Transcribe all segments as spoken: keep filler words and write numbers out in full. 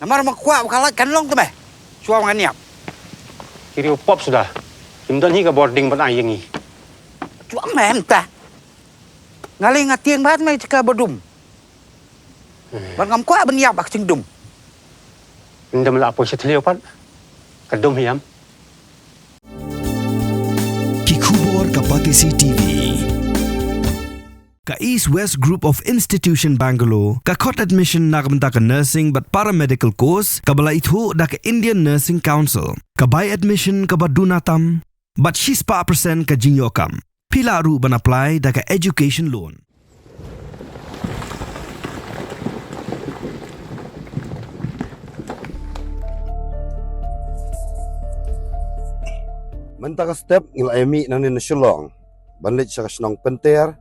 Namar ma kwah ba ka lait kan long te me. Shuwa ngan ïap. Ki riew pop suda. Kim don hi ka bording ban ai ïa ngi. Shuwa me mynta. Nga lei nga tieng bad me ka ba dum. Bad ngam kwah ban ïap bad ka jingdum. Ynda me la poi sha thliew pat ka dum hiam. Ki khubor ka Batesi T V. Ka East West Group of Institution Bangalore ka khot admission na ka bynta ka nursing bad paramedical course kaba la ithuh da ka Indian Nursing Council. Ka bai admission kaba duna tam bad shispah percent ka jingïoh kam. Phi lah ruh ban apply da ka education loan. Mynta ka step ngi la ïa mih nangne na Shillong ban leit sha ka shnong Pynter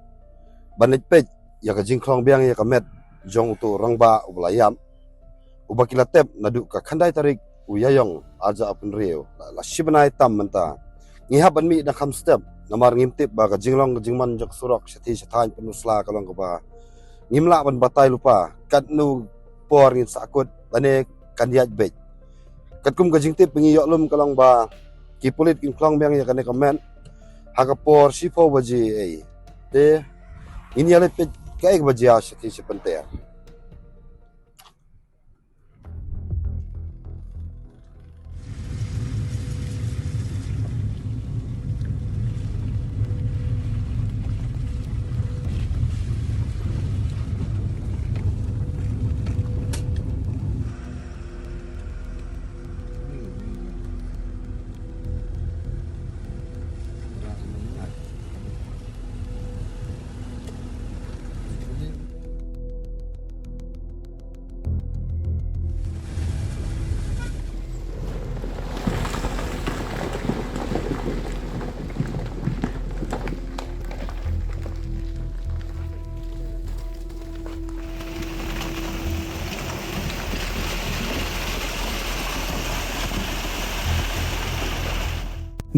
ban leit peit ïa ka jingkhlong biang ïa ka met jong uto u rangbah uba la ïap, uba ki la tep naduh ka khyndai tarik u Ïaïong arhajar arphew hynriew, la, la shi bnai tam mynta. Ngi hap ban mih da kham step namar ngim tip ba ka jinglong ka jingman jong ka surok shatei sha thaiñ Pynursla ka long kaba ngim lah ban batai lypa katno por ngin sahkut lane kan ïaid beit. Katkum ka jingtip ba ngi ïoh lum ka long ba ki pulit kin khlong biang ïa kane ka met ha ka por shiphew baje ei. Te ngin ïa leit peit kaei kaba jia shatei sha Pynter.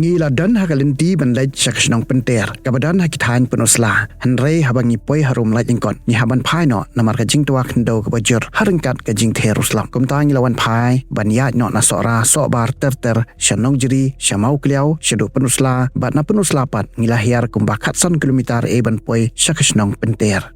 Ngi la don ha ka lynti ban leit sha ka shnong Pynter kaba don ha ki thaiñ Pynursla. Hynrei haba ngi poi harum laitlyngkot ngi hap ban phai noh namar ka jingtwa khyndew kaba jur ha ryngkat ka jingther u slap. Kumta ngi la wan phai ban ïaid noh na Sohra, Sohbar, Ter Ter, sha Nongjri, sha Mawkliaw, shaduh Pynursla, bad na Pynursla pat ngi la hiar kumba khatsan kilometer ei ban poi sha ka shnong Pynter.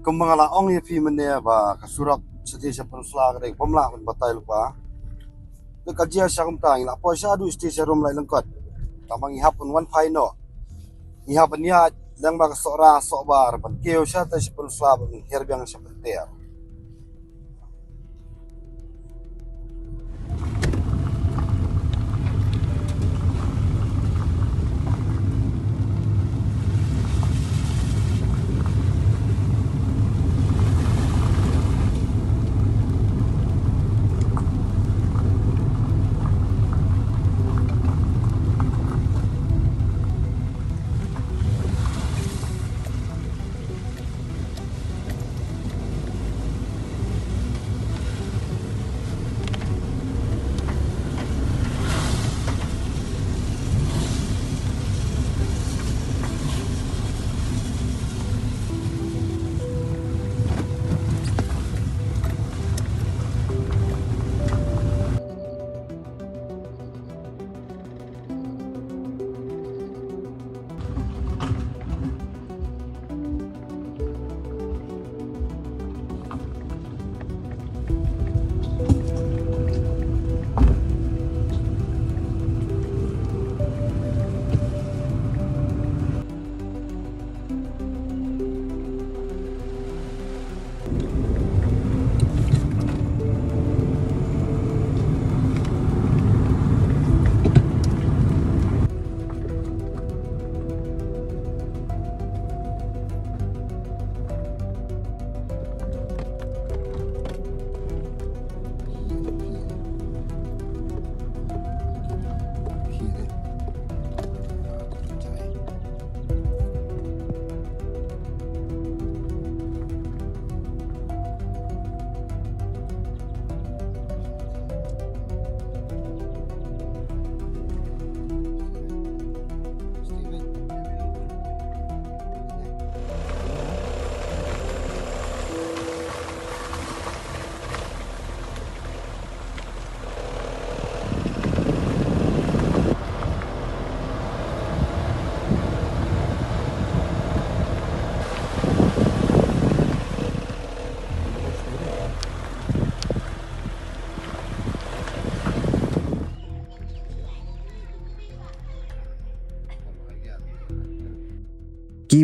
Kumba nga la ong ïa phi mynne ba ka surok shatei sha Pynursla ka dei bym lah ban batai lypa. Te ka jia sha kumta ngi la poi shaduh shatei sharum laitlyngkot. Tangba ngi hap ban wan phai noh. Ngi hap ban ïaid lyngba ka Sohra, Sohbar ban kiew shatei sha Pynursla ban hiar biang sha Pynter.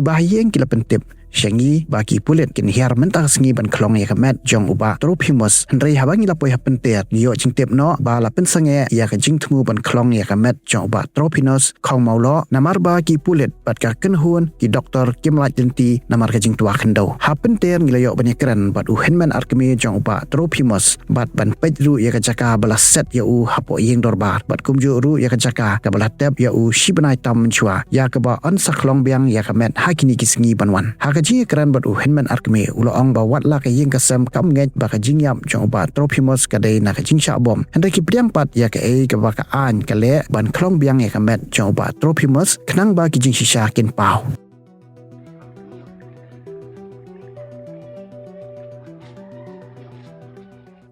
Ba ha ïing ki la pyntip sha ngi ba ki pulit kin hiar mynta ka sngi ban khlong ïa ka met jong u Bah Trophimus. Hynrei haba ngi la poi ha pynter, ngi ïoh jingtip noh ba la pynsangeh ïa ka jingthmu ban khlong ïa ka met jong u Bah Trophimus Khongmawloh, namar ba ki pulit bad ka kynhun ki doktor kim lait lynti namar ka jingtwa khyndew. Ha pynter ngi la ïoh ban ïakren bad u hynmen arkmie jong u Bah Trophimus bad ban peit ruh ïa ka jaka ba la set ïa u hapoh ïing dorbar, bad kumjuh ruh ïa ka jaka kaba la tep ïa u shi bnai tam mynshuwa, ïa kaba yn sa khlong biang ïa ka met ha kine ki sngi ban wan. Ha ka jingïakren bad u hynmen arkmie, u la ong ba wat la ka ïing ka sem kam ngeit ba ka jingïap jong u Bah Trophimus ka dei na ka jingshah bom, hynrei ki pdiang pat ïa kaei kaba ka aiñ ka leh ban khlong biang ïa ka met jong u Bah Trophimus khnang ba ki jingshisha kin paw.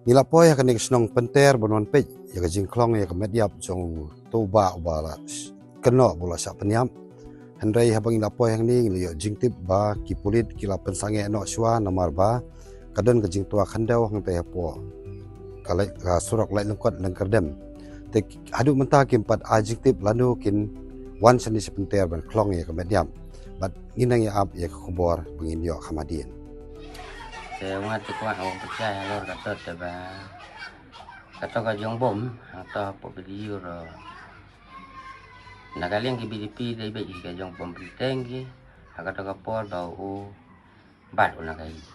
Ngi la poi ha kane ka shnong pynter ban wan peit ïa ka jingkhlong ïa ka met ïap jong uto u bah uba la kynnoh ba u la shah pynïap. Hynrei haba ngi la poi hangne ngi la ïoh jingtip ba ki pulit ki la pynsangeh noh shuwa namar ba ka don ka jingtwa khyndew hangtei hapoh ka lait, ka surok Laitlyngkot Lyngkyrdem. Te haduh mynta kim pat ai jingtip lano kin wan shane sha pynter ban khlong ïa ka met ïap. Bad ngin nang ïa ap ïa ka khubor ba ngin ïoh kham hadien. Te nga te kwah ong pyrshah halor kato te ba kato ka jong bom hangto hapoh Bidi ïa ro. Na ka liang ki B D P dei beit ki ka jong bom pyntheng ki ha kato ka por ba u bat u na ka ïing.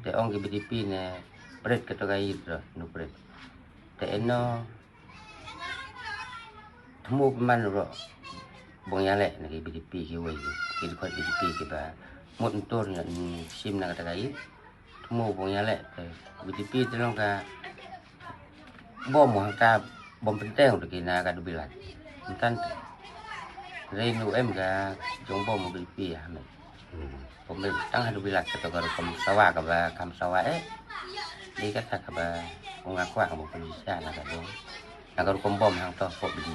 Te ong ki B D P ne pret kato ka ïing ro nu pret. Te eno thmu pynban ro bong ïaleh na ki B D P kiwei ki dkhot B D P kiba mut ntur na shim na kata ka ïing. Thmu bong ïaleh te B D P te long ka bom hangta bom pyntheng te ki na ka dubilat. Mynta te rei nu em ka jong bom B D P ha me. Pom tang ha dubilat kato ka rukom sawa kaba kam sawa eh. Dei kata kaba u nga kwah kaba pynisa na ka jong na ka rukom bom hangto pop di.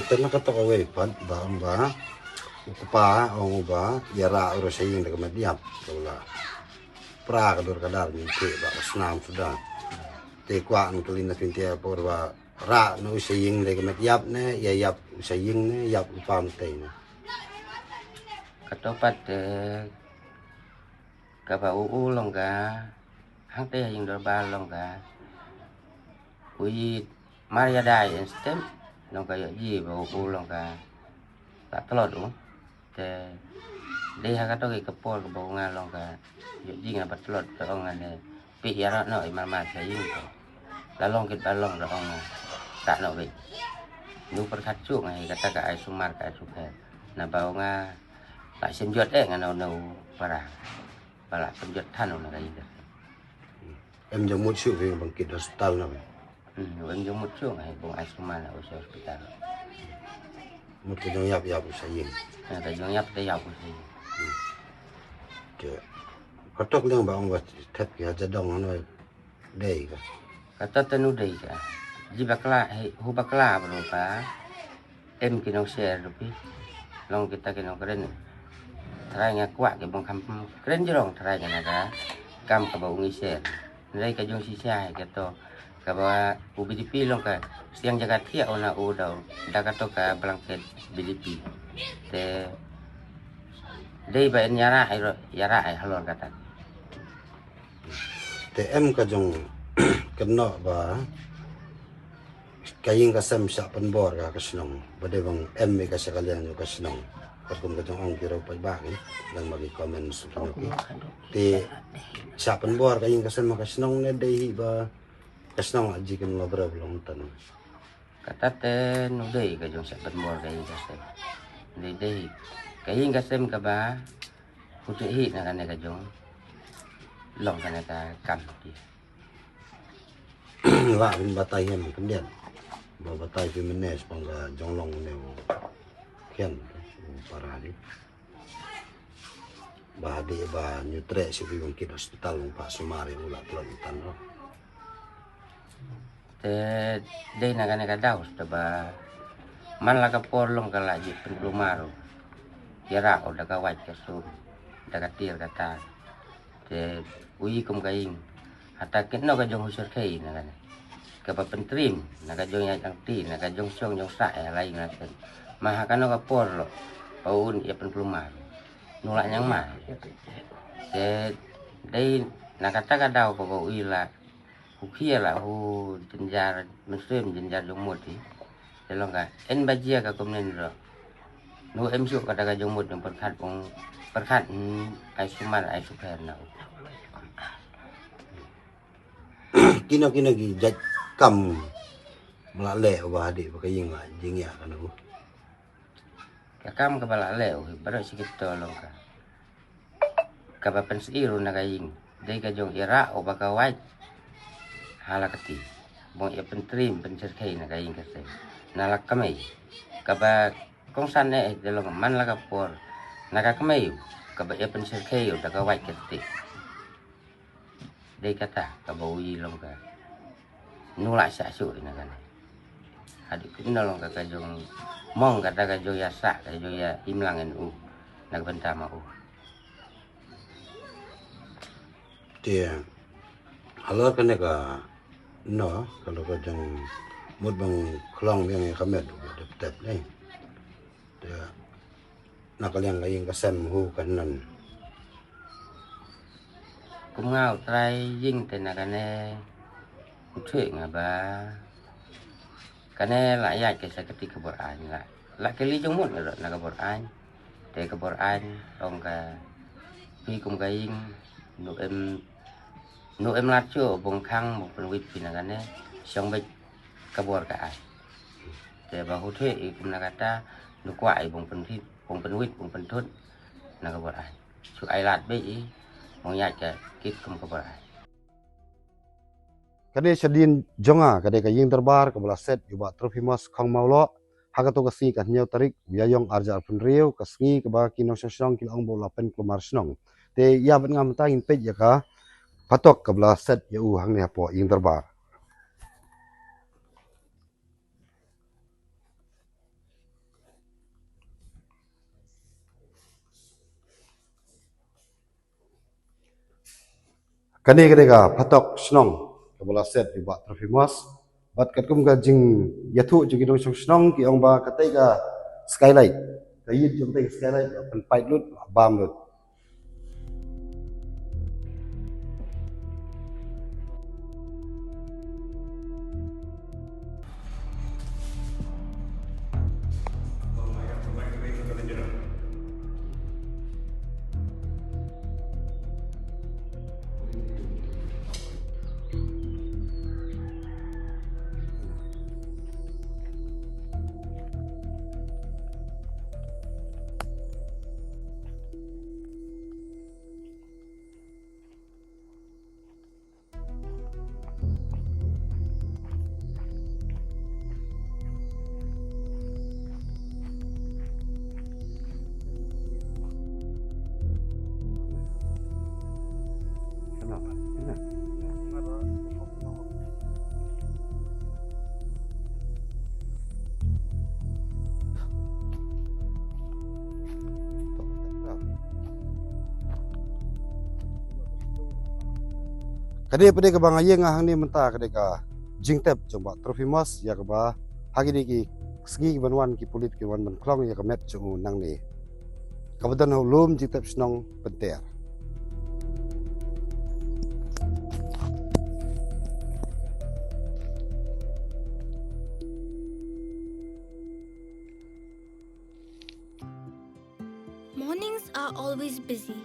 Te na kato kawei pat ba ong ba u kpa ong ba ïarah u ro sha ïing da ka met ïap ka u la pra ka dur ka dar ngi te ba ka snam suda. Te kwah ngi kylli na pynte por ba rah na u sha ïing da ka met ïap ne ïa ïap u sha ïing ne ïap u pam te ne. Kato pat te kaba u u long ka hangtei ha ïing dorbar long ka u i mar ïa dai en stem long ka ïoh ji ba u u long ka ta tlot u. Te dei ha kato ki ka por kaba u nga long ka ïoh ji nga ba tlot ka ong nga ne pih ïa rah noh i mar mar sha ïing te la long kit ba long da ong nga ta noh beit. Nu pyrkhat shuh nga hi kata ka ai sumar ka ai sukher na ba u nga la shem jot eh nga na u para. Ba la pynjot than u na ka ïing ka sem. Em jong mut shuh phi bang kit hospital na. Hmm, em jong mut shuh ngai bong ai sumar na u sha hospital. Mut ka jong ïap ïap u sha ïing. Na ka jong ïap te ïap u sha ïing. Te katok leng ba ong ba thep ki ha jadong na dei ka. Kato te nu dei ka. Ji bakla, hei, hu bakla bro ka. Em ki nong share rupi. Long kita ki nong kren. Trai nga kwah ki bong kam kren jrong trai nga na ka kam kaba u ngi share. Nrai ka jong shisha hai kato. Kaba u B D P long ka siang jaga thiah u na u dau. Da kato ka blanket B D P. Te dei ba en ïarah ai ro, ïarah ai halor kata. Te em ka jong kynnoh ba ka ïing ka sem shah pynbor ka ka shnong ba dei bang em ïa ka sha ka liang ïa ka shnong. Katkum ka jong ong ki rau paidbah ki dang ba ki comment shu kynnoh ki. Te shah pynbor ka ïing ka sem ka shnong ne dei hi ba ka shnong la ji kin la breu long tan. Kata te nu dei ka jong shah pynbor ka ïing ka sem. Dei dei ka ïing ka sem kaba Khuti hi na kane ka jong long kane ka kam ki. Wa bin batai hem khyndiat. Ba batai phi mynne spang ka jong long ne u khian u para di. Ba di ba ñu treh shu phi bang kit hospital bang pa sumar u la tlot tan ro. Te dei na kane ka daw te ba man la ka por long ka la ji pynkulmar u. Ïarah u da ka wait ka sum da ka tiar ka tar. Te u yi kum ka ïing hata kit no ka jong u syrkhei na kane. Kaba pyntrim na ka jong ïaid angti na ka jong shong jong sah ïa la ïing la ten. Ma ha kano ka por lo Ba un ïa pynkulmar. Nu la ñiang ma. Te dei na kata ka daw kaba u i la u khia la u jynjar mynsiem jynjar jong mut i. Te long ka en ba jia ka kumne ro. Nu em suk kata ka jong mut jong pyrkhat bong pyrkhat, hmm, ai sumar ai super na u. Kino kino ki jait kam ba la leh ba hadien ba ka ïing la jingïa ka na u. Ka kam kaba la leh u hi baroh shi kito long ka. Kaba pynsih ruh na ka ïing dei ka jong i rah uba ka wait ha la kti. Bong ïa pyntrim pynsyrkhei na ka ïing ka sem na la kmei. Kaba kongsan eh te long man la ka por na ka kmei kaba ïa pynsyrkhei u da ka wait ka kti. Dei kata kaba u i long ka nu la sha shu ina kane. Hadien kane long ka ka jong mong kata ka jong ïa sa ka jong ïa imlang en u na ka bynta ma u. Te halor kane ka no ka lo ka jong mut bang khlong yang ka met u dep tep ne. Te na ka liang ka ïing ka sem hu ka nan. Kum nga u trai ïing te na kane u thik nga ba kane la ïaid ka sa kati ka bor aiñ la la kali jong mut nga na ka bor aiñ. Te ka bor aiñ ong ka phi kum ka ïing nu em nu em lat chu bong khang bong pynwit phi na kane shong bej ka bor ka aiñ. Te ba hu thik i kum na kata nu kwah i bong pynthit bong pynwit bong pynthut na ka bor aiñ. Shu ai lad beit i mong ïaid ka kit kum ka bor aiñ. Kane shadien jong nga ka dei ka ïing dorbar kaba la set ïa u Bah Trophimus Khongmawloh ha kato ka sngi ka hynñiew tarik u Ïaïong arhajar arphew hynriew, ka sngi kaba ki nongshong shnong ki la ong ba u la pynkulmar shnong. Te ïa bad nga mynta ngin peit ïa ka phatok kaba la set ïa u hangne hapoh ïing dorbar. Kane ka dei ka phatok shnong kaba la set ïa u Bah Trophimus bad katkum ka jingïathuh jong ki nongshong shnong ki ong ba katei ka skylight ka ïit jong katei ka skylight kan pait lut bam lut. Ka dei pat kaba nga ïeng hangne mynta ka dei ka jingtep jong Bah Trophimus ïa kaba ha kine ki sngi ki ban wan ki pulit ki wan ban khlong ïa ka met jong u nangne. Kaba don ha u lum jingtep shnong Pynter. Mornings are always busy.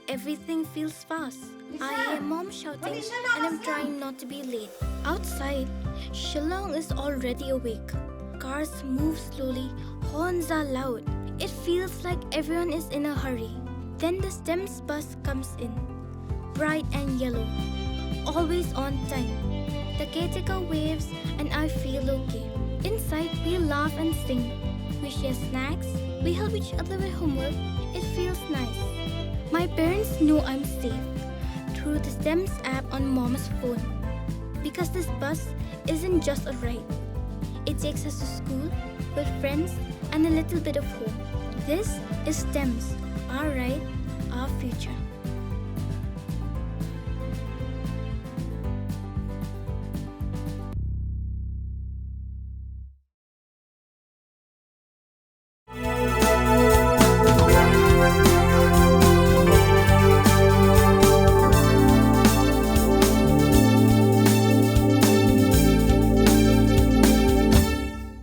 Everything feels fast. I hear mom shouting and I'm trying not to be late. Outside, Shillong is already awake. Cars move slowly, horns are loud. It feels like everyone is in a hurry. Then the STEMS bus comes in. Bright and yellow, always on time. The caretaker waves and I feel okay. Inside, we laugh and sing. We share snacks. We help each other with homework. It feels nice. My parents know I'm safe through the STEMS app on mom's phone. Because this bus isn't just a ride. It takes us to school, with friends, and a little bit of home. This is STEMS, our ride, our future.